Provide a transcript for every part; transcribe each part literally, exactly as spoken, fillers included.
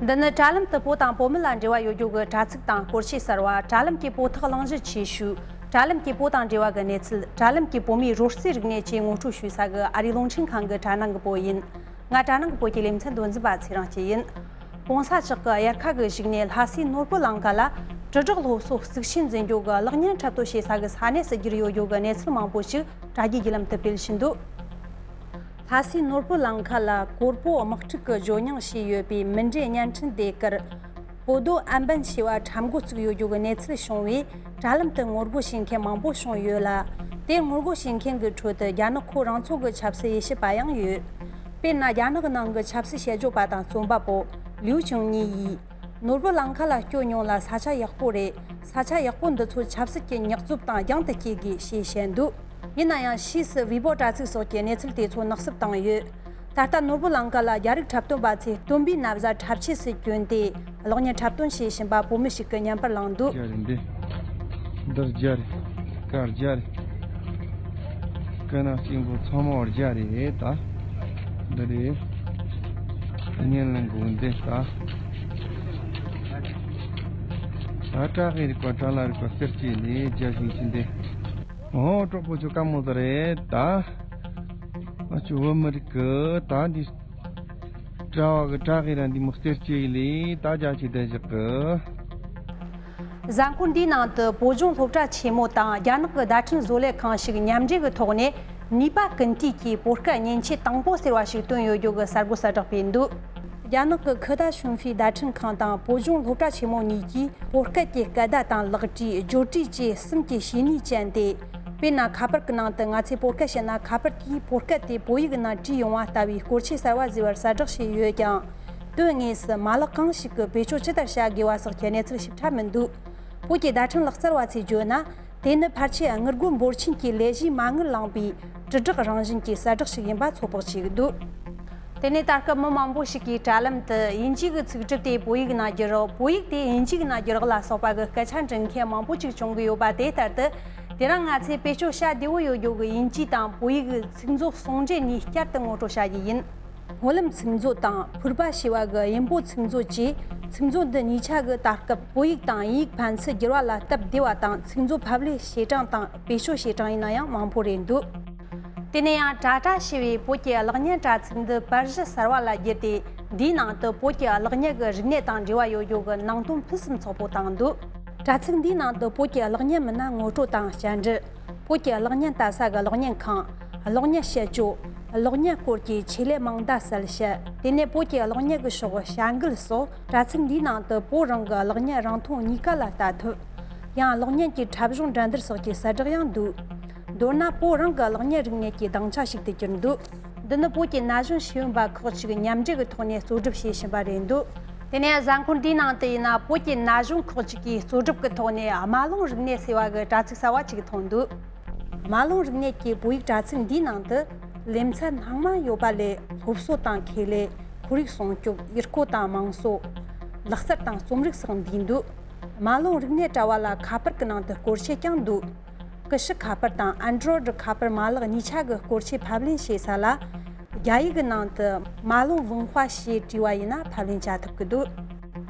འདི་ནི་དྲ་ལམ་དུ་བོད་དང་བོད་མི་ལ་འབྲེལ་བ་ཡོད་རྒྱུ་གི་དྲ་ཚིགས་དང་སྐོར་ཆས་གསར་བ། དྲ་ལམ་གྱི་བོད་ཐོག་གླེང་གཞི་ཆེ་ཤོས། དྲ་ལམ་གྱི་བོད་དང་འབྲེལ་བ་གི་གནས་ཚུལ། དྲ་ལམ་གྱི་བོད་མིའི་རོལ་རྩེད་རིག་གནས་བཅས་ངོ་སྤྲོད་ཞུ་ས་གི་ཨ་རིའི་རླུང་འཕྲིན་ཁང་གི་དྲ་ནང་གི་བོད་ཡིན། ང་དྲ་ནང་གི་བོད་ཀྱི་ལེ་ཚན་དོན་འཛིན་པ་ཚེ་རིང་སྐྱིད་ཡིན། ྋགོང་ས་མཆོག་གི་དབྱར་ཁ་གི་བཞུགས་གནས་ལྷ་སའི་ནོར་བུ་ལང་ཀ་ལ་དྲིལ་བསྒྲགས་སློབ་གསོ་གཙིགས་ཆེན་འཛིན་རྒྱུ་གི་གློག་བརྙན་འཁྲབ་སྟོན་བྱེད་ས་གི་ས་གནས་སུ་གྱུར་ཡོད་རྒྱུ་གི་གནས་ཚུལ་མང་པོ་ཞིག་དྲ་རྒྱའི་བརྒྱུད་ལམ་དུ་སྤེལ་བཞིན་འདུག་ལྷ་སའི་ནོར་བུ་ལང་ཀ་ལ་གོར་པོ་དམག་འཁྲུག་གི་ཇོ་མྱང་ཞེས་ཡོད་པའི་མུ་འབྲེལ་བརྙན་འཕྲིན་ཟློས་གར་པོ་དོ་ཨན་པན་ཞེས་པ་འཁྲབ་འགོ་བཙུགས་ཡོད་རྒྱུ་གི་གནས་ཚུལ་བྱུང་བས། དྲ་ལམ་དུ་ངོ་རྒོལ་བྱེད་མཁན་མང་པོ་བྱུང་ཡོད་ལ། དེ་ངོ་རྒོལ་བྱེད་མཁན་གྱི་ཁྲོད་དུ་རྒྱ་ནག་ཁོ་རང་ཚོ་གི་ཆབ་སྲིད་དབྱེ་ཞིབ་པ་ཡང་ཡོད། དཔེར་ན། རྒྱ་ནག་གི་ནང་གི་ཆབ་སྲིད་དཔྱད་བརྗོད་པ་དང་རྩོམ་པ་པོ་ལིའུ་ཅུང་ཉི་ཡིས། ནོར་བུ་ལང་ཀ་ལ་སྐྱོད་མྱོང་ལ་ས་ཆ་ཡག་པོ་རེད། ས་ཆ་ཡག་པོ་འདི་ཚོ་ཆབ་སྲིད་ཀྱི་ཉེག་རྫུབ་དང་རྒྱང་དུ་བསྐྱེད་དགོས་ཞེས་བཤད་འདུག་ཡིན་ན་ཡང་ཕྱིས་སུ་ཝི་བོ་དྲ་ཚིགས་སོགས་ཀྱིས་གནས་ཚུལ་དེ་ཚོ་ནག་བསུབ་བཏང་ཡོད། ད་ལྟ་ནོར་བུ་ལང་ཀ་ལ་རྒྱ་རིགས་འཁྲབ་སྟོན་པ་ཚོས་སྟོན་པའི་ན་བཟའ་འཁྲབ་ཆས་སུ་གྱོན་ཏེ་གློག་བརྙན་འཁྲབ་སྟོན་བྱེད་བཞིན་པ་བོད་མི་ཞིག་གི་བརྙན་པར་བླངས་འདུག་རྒྱ་རེད་འདི། འདི་རྒྱ་རེད། སྐད་རྒྱ་རེད། སྐད་ནག་གཅིག་པོ་ཚང་མ་རྒྱ་རེད་ད། འདི་རེད། བརྙན་ལེན་དགོས་འདི་ད། ད་བཀྲ་ཤིས་རིག་པ་བཀྲ་ལ་རིག་པ་གསེར་སྐྱེས་ལས་རྒྱ་ཞིང་ཆེན་འདི། ཨོ་གྲོགས་པོ་ཁྱོད་དཀའ་མོ་ཟ་རེད་ད། ཨ་ཅོ་བོད་མི་རིགས་གི་ད་འདི། གྲྭ་བ་གི་བཀྲ་ཤིས་ར་འདི་མོ་གསེར་སྐྱེས་ལས་ད་རྒྱ་ཆེ་བསྡད་བཞག་གི། གཟའ་འཁོར་འདིའི་ནང་དུ་བོད་ལྗོངས་སློབ་གྲྭ་ཆེན་མོ་དང་རྒྱ་ནག་གི་བརྡ་འཕྲིན་བཟོ་ལས་ཁང་ཞིག་མཉམ་འབྲེལ་གྱི་ཐོག་ནས་ནུས་པ་ཀུན་གཏད་ཀྱིས་བོད་སྐད་མཉེན་ཆས་དང་པོ་ཟེར་བ་ཞིག་བཏོན་ཡོད་རྒྱུ་གི་གསར་འགོད་གསལ་བསྒྲགས་སྤེལ་འདུག་རྒྱ་ནག་གི་ཁི་ཏ་ཤུན་ཧྥི་བརྡ་འཕྲིན་ཁང་དང་བོད་ལྗོངས་སློབ་གྲྭ་ཆེན་མོ་གཉིས་ཀྱིས་བོད་སྐད་ཀྱི་སྐད་བརྡ་དང་ལག་བྲིས། བརྗོད་བྲིས་བཅས་གསུམ་གྱི་བྱས་ཉེས་བཅད་དེ། དཔེར་ན། ཁ་པར་གྱི་ནང་དུ་ང་ཚོས་བོད་སྐད་བཤད་ན། ཁ་པར་གྱིས་བོད་སྐད་དེ་བོད་ཡིག་ནང་བྲིས་ཡོང་བ་ལྟ་བུའི་སྐོར་ཆས་གསར་བ་བཟོས་པར་གསལ་བསྒྲགས་བྱས་ཡོད་ཀྱང་། དོན་དངོས་སུ་མ་ལག་གང་ཞིག་གི་བེད་སྤྱོད་ཇི་ལྟར་བྱ་དགོས་པ་སོགས་ཀྱི་གནས་ཚུལ་ཞིབ་ཕྲ་མི་འདུག་བོད་ཀྱི་བརྡ་འཕྲིན་ལག་རྩལ་བ་ཚོས་བརྗོད་ན། དེ་ནི་ཕལ་ཆེར་དངུལ་སྒོར་འབོར་ཆེན་གྱི་ལས་གཞིའི་མ་དངུལ་བླངས་པའི་དྲིལ་བསྒྲགས་རང་བཞིན་གྱི་གསལ་བསྒྲགས་ཤིག་ཡིན་པ་ཚོད་དཔག་བྱེད་ཀྱི་འདུག་དེ་ནས་ད་སྐབས་མི་མང་པོ་ཞིག་གིས་དྲ་ལམ་དུ་དབྱིན་ཇི་གི་ཚིག་གྲུབ་དེ་བོད་ཡིག་ནང་བསྒྱུར་རོགས། བོད་ཡིག་དེ་དབྱིན་ཇི་ཡིག་ནང་བསྒྱུར་རོགས་ལ་སོགས་པ་གི་སྐད་ཆ་འདྲི་མཁན་མང་པོ་ཅིག་བྱུང་གི་ཡོད་པ་དེ་ལྟར་དུ། དེ་རིང་ང་ཚོས་བེད་སྤྱོད་བྱ་བདེ་བོ་ཡོད་རྒྱུ་གི་དབྱིན་ཇི་དང་བོད་ཡིག་གི་ཚིག་མཛོད་ཟུང་འབྲེལ་གཉིས་བསྐྱར་དུ་ངོ་སྤྲོད་བྱ་རྒྱུ་ཡིན། སྨོན་ལམ་ཚིག་མཛོད་དང་ཕུར་པ་ཞེས་པ་གི་དབྱིན་པོ་ཚིག་མཛོད་ཀྱིས། ཚིག་མཛོད་འདི་གཉིས་ཆ་གི་ད་སྐབས་བོད་ཡིག་དང་དབྱིན་ཡིག་ཕན་ཚུན་བསྒྱུར་བ་ལ་སྟབས་བདེ་བ་དང་། ཚིག་མཛོད་ཕབ་ལེན་བྱེད་གྲངས་དང་བེད་སྤྱོད་བྱེད་གྲངས་ཡིན་ན་ཡང་མང་པོ་རེད་འདུག་དེ་ནས་ཡང་ཊ་ཊ་ཞེས་པའི་བོད་ཀྱི་གློག་བརྙན་དྲ་ཚིགས་འདི་པར་གཞི་གསར་བ་ལ་བསྒྱུར་ཏེ། འདིའི་ནང་དུ་བོད་ཀྱི་གློག་བརྙན་གྱི་རིག་གནས་དང་འབྲེལ་བ་ཡོད་རྒྱུ་གི་ནང་དོན་ཕུན་སུམ་ཚོགས་པོ་བཏང་འདུག་དྲ་ཚིགས་འདིའི་ནང་དུ་བོད་ཀྱི་གློག་བརྙན་མི་སྣ་ངོ་སྤྲོད་དང་བཅར་འདྲི། བོད་ཀྱི་གློག་བརྙན་ལྟ་ས་གི་གློག་བརྙན་ཁང་། གློག་བརྙན་དཔྱད་བརྗོད། གློག་བརྙན་སྐོར་གྱི་ཆེད་ལས་མིང་བརྡ་གསལ་བཤད། དེ་ནས་བོད་ཀྱི་གློག་བརྙན་གྱི་ཕྱོགས་བྱ་འགུལ་སོགས། དྲ་ཚིགས་འདིའི་ནང་དུ་བོད་རང་གི་གློག་བརྙན་རིང་ཐུང་གཉིས་ཀ་ལ་ལྟ་ཐུབ། ཡང་གློག་བརྙན་གྱི་འཁྲབ་གཞུང་འགྲན་བསྡུར་སོགས་ཀྱི་གསལ་བསྒྲགས་ཡང་འདུག་མདོར་ན་བོད་རང་གི་གློག་བརྙན་རིག་གནས་ཀྱི་སྡིངས་ཆ་ཞིག་ཏུ་གྱུར་འདུག་འདི་ནི་བོད་ཀྱི་ན་གཞོན་ཤེས་ཡོན་པ་ཁག་ཅིག་མཉམ་འབྲེལ་གྱི་ཐོག་ནས་གཙོ་སྒྲུབ་བྱེད་བཞིན་པ་རེད་འདུག་དེ་ནས་གཟའ་འཁོར་འདིའི་ནང་དུ་ཡིན་ན། བོད་ཀྱི་ན་གཞོན་ཁག་ཅིག་གིས་གཙོ་སྒྲུབ་ཀྱི་ཐོག་ནས་རྨ་ཀླུང་རིག་གནས་ཟེར་བ་གི་དྲ་ཚིགས་གསར་བ་ཅིག་ཐོན་འདུག་རྨ་ཀླུང་རིག་གནས་ཀྱི་བོད་ཡིག་དྲ་ཚིགས་འདིའི་ནང་དུ་ལེ་ཚན་སྣ་མང་ཡོད་པ་ལས། སློབ་གསོ་དང་ཁེ་ལས། ཁོར་ཡུག་སྲུང་སྐྱོབ། ཡུལ་སྐོར་དང་མང་གསོ། ལག་རྩལ་དང་རྩོམ་རིག་སོགས་འདུས་འདུག་རྨ་ཀླུང་རིག་གནས་དྲ་བ་ལ་ཁ་པར་གྱི་ནང་དུ་སྐོར་ཆས་ཀྱང་འདུག་ཀུ་ཤུ་ཁ་པར་དང་ཨན་ཌོ་རོ་ཌི་ཁ་པར་མ་ལག་གཉིས་ཆ་གི་སྐོར་ཆས་ཕབ་ལེན་བྱེད་ས་ལ། རྒྱ་ཡིག་གི་ནང་དུ་རྨ་ཀླུང་文化ཞེས་བྲིས་པ་ཡིན་ན་ཕབ་ལེན་བྱ་ཐུབ་ཀྱི་འདུག་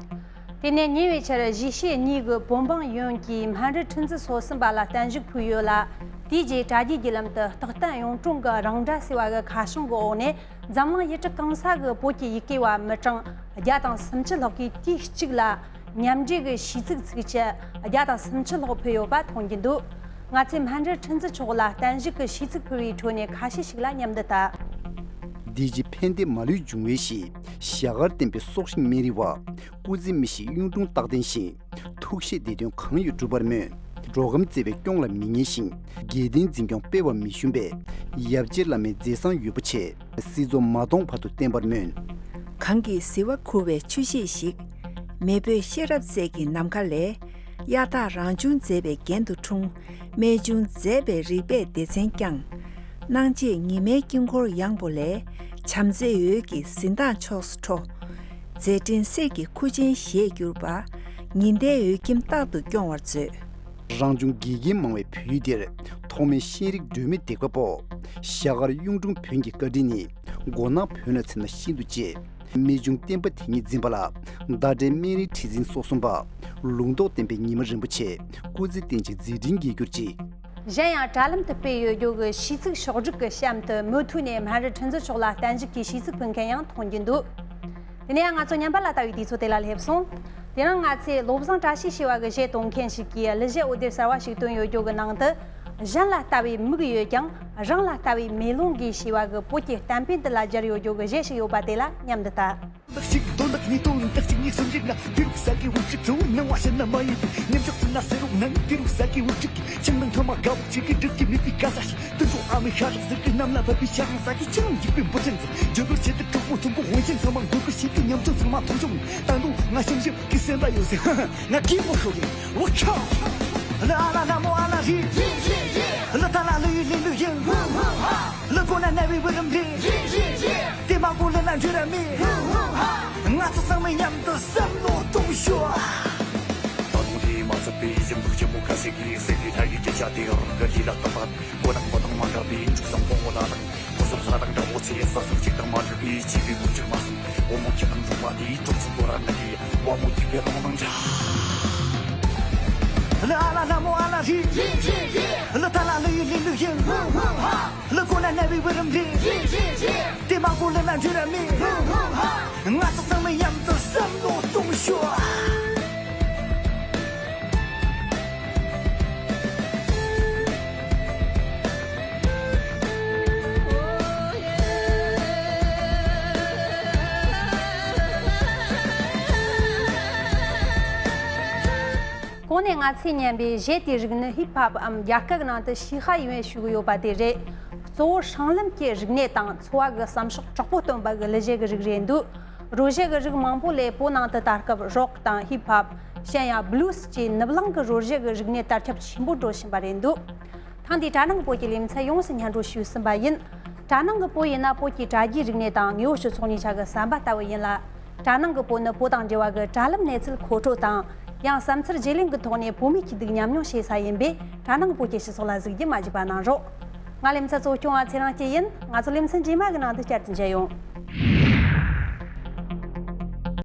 དེ་ནས་ཉེ་བའི་ཆར་གཞིས་བྱེས་གཉིས་ཀྱི་བོད་འབངས་ཡོངས་ཀྱིས་སྨན་རི་ཁྲི་འཛིན་སོ་གསུམ་པ་ལ་བརྟན་བཞུགས་ཕུལ་ཡོད་ལ། དེའི་རྗེས་དྲ་རྒྱའི་བརྒྱུད་ལམ་དུ་རྟག་བརྟན་གཡུང་དྲུང་གི་རང་སྒྲ་ཟེར་བ་གི་ཁ་བྱང་གི་འོག་ནས། འཛམ་གླིང་ཡུལ་གྲུ་གང་ས་གི་བོད་ཀྱི་ཡི་གེ་བ་མི་གྲངས་བརྒྱ་དང་སུམ་ཅུ་ལྷག་གིས་དུས་གཅིག་ལ་མཉམ་འབྲེལ་གྱི་ཤིས་ཚིག་ཚིགས་བཅད་བརྒྱ་དང་སུམ་ཅུ་ལྷག་ཕུལ་ཡོད་པ་མཐོང་རྒྱུ་འདུག་ང་ཚོས་སྨན་རི་ཁྲི་འཛིན་མཆོག་ལ་བརྟན་བཞུགས་ཀྱི་ཤིས་ཚིག་ཕུལ་བའི་ཁྲོད་ནས་ཁ་ཤས་ཤིག་ལ་མཉམ་དུ་ལྟ། འདི་ཕྱི་ཕན་བདེ་མ་ལུས་འབྱུང་བའི་གཞི། ཞྭ་དཀར་བསྟན་པའི་སྲོག་ཤིང་སྨན་རི་བ། སྐུ་ཚེ་མི་ཤིགས་གཡུང་དྲུང་རྟག་བརྟན་ཞིང་། ཐུགས་བཞེད་བདེ་དོན་གང་ཡོད་འགྲུབ་པར་སྨོན། འགྲོ་ཁམས་བརྩེ་བས་སྐྱོང་ལ་མི་ཉེས་ཤིང་། དགེ་ལྡན་འཛིན་སྐྱོང་སྤེལ་བ་མི་ཞུམ་པའི། ཡབ་རྗེ་བླ་མའི་མཛད་བཟང་འོད་པོ་ཆེ། སྲིད་མཚོ་མ་སྟོངས་བར་དུ་བརྟན་པར་སྨོན། གངས་ཀྱི་ཟིལ་བ་ཁུར་བའི་ཆུ་ཤེལ་ཞིག་མེས་པོའི་ཤེས་རབ་རྩལ་གྱི་ནམ་མཁའ་ལས། གཡའ་དག་རང་བྱུང་མཛེས་པའི་རྒྱན་དུ་འཁྲུངས། རྨད་བྱུང་མཛེས་པའི་རིག་པའི་སྡེ་ཚན་བསྐྱངས། སྣང་བྱེད་ཉི་མའི་དཀྱིལ་འཁོར་ཡངས་པོ་ལས། བྱམས་བརྩེའི་འོད་ཀྱི་གཟི་མདངས་ཕྱོགས་སུ་འཕྲོ། མཛད་འཕྲིན་གསེར་གྱི་ཁུར་ཆེན་ཞེས་གྱུར་པ། ཉི་ཟླའི་འོད་ཁྱིམ་རྟག་ཏུ་སྐྱོང་བར་མཛོད། རང་བྱུང་དགེ་རྒན་མང་བའི་བོད་ཡུལ་འདིར། ཐོགས་མེད་ཤེས་རིག་སྒྲོན་མེ་འདེགས་པ་པོ། ཞྭ་དཀར་གཡུང་དྲུང་བོན་གྱི་བཀའ་དྲིན་ནི། མགོ་ནག་བོན་ལ་འཚེམ་ན་ཤིན་ཏུ་གཅེས། རྨད་བྱུང་བསྟན་པ་དེ་ཉིད་འཛིན་པ་ལ། ཟླ་སྒྲོན་སྨན་རིའི་ཁྲི་འཛིན་སོ་གསུམ་པ། ལུང་རྟོགས་བསྟན་པའི་ཉི་མ་རིན་པོ་ཆེ། སྐུ་ཚེ་བརྟན་ཅིང་མཛད་འཕྲིན་རྒྱས་གྱུར་ཅིག། གཞན་ཡང་དྲ་ལམ་དུ་སྤེལ་ཡོད་རྒྱུ་གི་ཤིས་ཚིག་ཕྱོགས་སྒྲིག་གི་གཤམ་དུ་མུ་མཐུད་ནས་སྨན་རི་ཁྲི་འཛིན་མཆོག་ལ་བརྟན་བཞུགས་ཀྱི་ཤིས་ཚིག་ཕུལ་མཁན་ཡང་མཐོང་རྒྱུ་འདུག། དེ་ནས་ཡང་ང་ཚོ་ཉམས་པ་ལ་ལྟ་བའི་དུས་ཚོད་དེ་ལ་སླེབས་སོང་། དེ་རིང་ང་ཚོས་བློ་བཟང་བཀྲ་ཤིས་ཞེས་པ་གི་གཞས་གཏོང་མཁན་ཞིག་གིས་གླུ་གཞས་འོད་སྡེར་གསར་བ་ཞིག་བཏོན་ཡོད་རྒྱུ་གི་ནང་དུ། གཞན་ལ་ལྟ་བའི་མིག་ཡོད་ཀྱང་རང་ལ་ལྟ་བའི་མེ་ལོང་གིས་ཞེས་པ་གི་བོད་ཀྱི་གཏམ་དཔེ་འདི་ལ་སྦྱར་ཡོད་རྒྱུ་གི་གཞས་ཤིག་ཡོད་པ་དེ་ལ་མཉམ་དུ་ལྟ། དག་ཅིག་དོན་དག་གཉིས་དོན་དག་ཅིག་གཉིས་གསུམ་བཞི་ལྔ། དེ་རུ་ས་གི་འུར་ཅིག་ཚོ་སྣང་བ་ཤར་ན་མ་ཡིན་པའི་ཉམས་ཆག་ཚུལ་ན་ཟེར་རོགས་ནང་། དེ་རུ་ས་གི་འུར་ཅིག་ཆང་དང་ཐོ་མ་དགའ་བོ་ཅིག་གི་སྒྲིག་གི་མེད་པའི་ག་ས་ཞིག་དུད་འགྲོ་ཨ་མའི་ཤ་ཁྲག་ཟེར་གི་གནམ་ལ་ཕབ་པའི་ཤ་རང་ས་གི་ཆུ་རང་འཇིག་པའི་འབུ་ཕྲན་ཟེར། འཇོལ་བར་བྱེད་དུ་གྲོགས་པོ་ཚོང་ཁུག་འོན་ཆེན་ཚང་མ་འགུལ་སྐྱོད་བྱེད་དུས་ཉམ་ཆུང་ཚང་མ་མཐོང་ཆུང་། ད་དུང་ང་ཞིམ་ཞིམ་གི་སེམས་པ་ཡོད་ཟེར། ང་གིས་མོ་ཤོར་གི་ཝ་ཁྱོ། ལ་ཨ་ལ་ལ་མོ་ཨ་ལ་རི། ལ་ད་ལ་ལ་ཡུ་ལི་ལུ་ཡིན། ལ་གོ་ན་ན་བི་བི་རམ་རི། དེ་མ་གོ་ལ་ན་འཇུ་ར་མི། ང་ཚོ་ཚང་མས་མཉམ་དུ་བསམ་བློ་གཏོང་ཤོག། ད་དུང་དེ་མ་ཚད་པའི་ཞིམ་པོ་ཆེན་པོ་ཁ་ཤས་ཀྱིས་སེམས་ཀྱི་ལྷ་ཡི་སྐད་ཆ་དེ་རང་གི་ལུས་ལ་བཏབ་པ། ཁོ་དང་མོ་དང་མ་འདྲ་བའི་འཇུག་སང་པོ་ལ་དང་། ཕོ་སོ་ས་དང་འདྲ་བོ་ཚེ་ས་སུ་གཅིག་དང་མ་འདྲ་བའི་སྐྱིད་པའི་མུ་ཁྱུད་མ་སོང་། འོ་མོ་ཁྱི་དང་འབྲོག་པ་དེའི་གྲོགས་ཚོ་ཁོ་རང་ནི་དེ་བ་མོ་སྐྱིད་པའི་རང་དང་འདྲ། ལ་ཨ་ལ་ལ་མོ་ཨ་ལ་རི། ལ་ད་ལ་ལ་ཡུ་ལི་ལུ་ཡིན། ལ་གོ་ན་ན་བི་བི་རམ་རི། དེ་མ་གོ་ལ་ན་འཇུ་ར་མི། ང་ཚོ་ཚང་མས་མཉམ་དུ་བསམ་བློ་གཏོང་ཤོག། གོང་ནས་ང་ཚོས་ཉན་པའི་གཞས་དེའི་རིགས་ནི་ཧིབ་ཧོབ་འམ་རྒྱ་སྐད་ཀྱི་ནང་དུ་ཤི་ཧ་ཡིན་པའི་ཞུ་གི་ཡོད་པ་དེ་རེད། གཙོ་བོ་སྲང་ལམ་གྱི་རིག་གནས་དང་འཚོ་བ་གི་བསམ་ཕྱོགས་དྲག་པོ་སྟོན་པ་གི་གླུ་གཞས་ཀྱི་རིགས་རེད་འདུག། རོལ་གཞས་ཀྱི་རིགས་མང་པོ་ལས་བོད་ནང་དུ་ད་སྐབས་རོག་དང་ཧིབ་ཧོབ། གཞན་ཡང་བླུ་སི་བཅས་ནུབ་གླིང་གི་རོལ་གཞས་ཀྱི་རིག་གནས་དར་ཁྱབ་ཆེན་པོ་འགྲོ་བཞིན་པ་རེད་འདུག། ཐེངས་འདིའི་དྲ་ནང་གི་བོད་ཀྱི་ལེ་ཚན་ཡོངས་སུ་སྙན་སྒྲོན་ཞུས་ཟིན་པ་ཡིན། དྲ་ནང་གི་བོད་ཡིན་ན་བོད་ཀྱི་དྲ་རྒྱའི་རིག་གནས་དང་དངོས་པོ་སྤྱི་ཚོགས་གཉིས་ཆ་གི་ཟམ་པ་ལྟ་བུ་ཡིན་ལ། དྲ་ནང་གི་བོད་ནི་བོད་དང་འབྲེལ་བ་གི་དྲ་ལམ་གནས་ཚུལ་མཁོ་སྤྲོད་དང་། ཡང་བསམ་ཚུལ་བརྗེ་ལེན་གྱི་ཐོག་ནས་བོད་མི་སྐྱིད་སྡུག་མཉམ་མྱོང་བྱེད་ས་ཡིན་པས་དྲ་ནང་གི་བོད་ཀྱི་སྤྱི་ཚོགས་ལ་གཟིགས་རྒྱུ་མ་བརྗེད་པ་གནང་རོགས། ང་ལེ་ཚན་གཙོ་སྐྱོང་བ་ཚེ་རིང་སྐྱིད་ཡིན། ང་ཚོ་ལེ་ཚན་རྗེས་མ་གི་ནང་དུ་བསྐྱར་དུ་མཇལ་ཡོང་།